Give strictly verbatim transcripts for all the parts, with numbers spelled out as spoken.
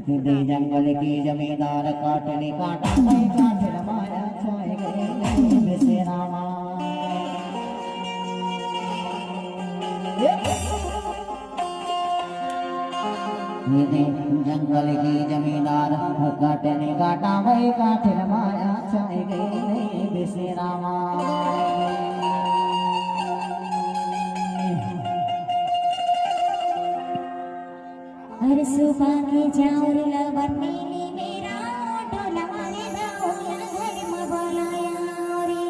दे जंगल के जमींदार काट ले काटा, मैं काट माया छाए गए बेसेरा मा। दे जंगल के जमींदार काट ले काटा, मैं काट माया छाए गए बेसेरा मा। अरे सुबह के चाउर ल बनेली मेरा, डोला वाले दाऊ या घर म बोलाया रे।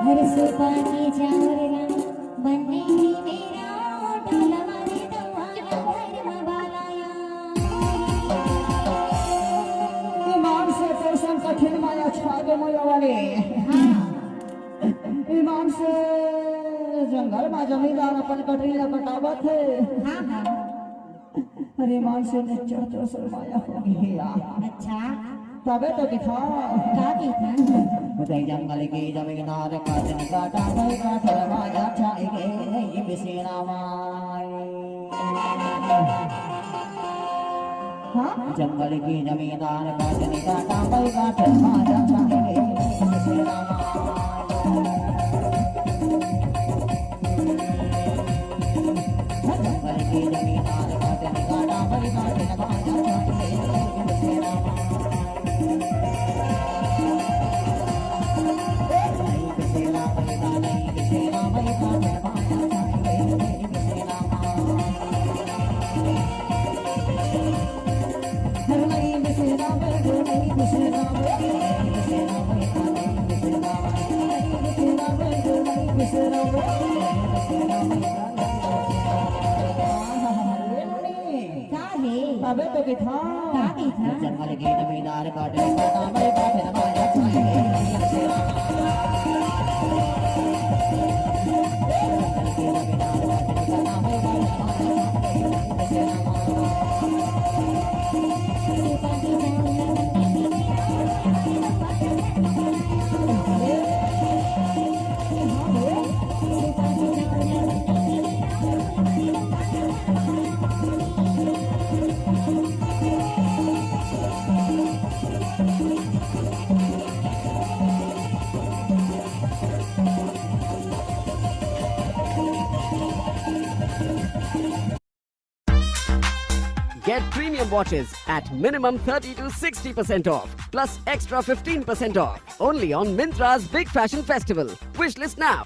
अरे सुबह के चाउर ल बनेली मेरा, डोला वाले दाऊ या घर म बोलाया। ईमान से कैसन कठिन माया छा गे मोया वाले। हाँ। ईमान से जंगल मा जमींदार अपन कटरी ला कटावत हे। हाँ, हाँ। अरे ईमान से निच्चर तो शर्माया हो गया। अच्छा। तबे तो दिखा। का दिखा? उदय जंगल के जमींदार का जंगल का भाई का शर्माया छाई गए नहीं बिसेरा माई। हाँ? जंगल के जमींदार का जनी काटा पैसा चढ़ा जाता है। जंगल के जमींदार का जनी काटा पैसा चढ़ा जाता है। का हे? अबे तो किथा? का किथा? जंगल के जमींदार काटे काटा मैं काटे माया छाई। Get premium watches at minimum thirty to sixty percent off, plus extra fifteen percent off. Only on Myntra's Big Fashion Festival. Wish list now.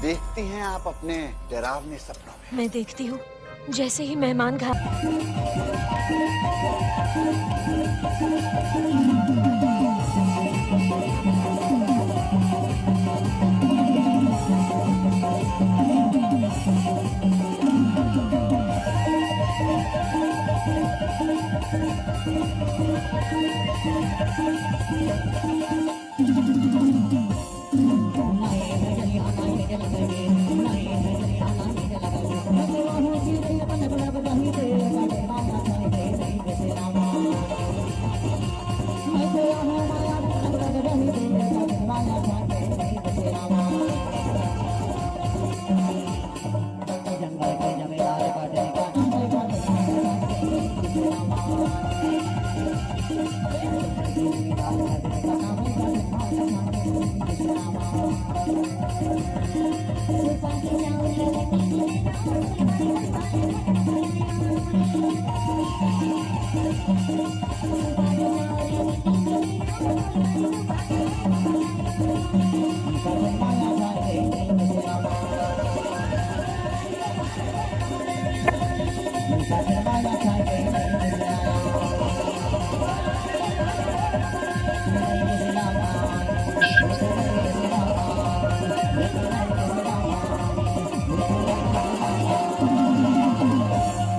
देखती हैं आप अपने डरावने सपनों में। मैं देखती हूँ, जैसे ही मेहमान घर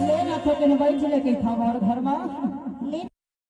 ले ना तो तेन बैठ ले के था मोर घर मा।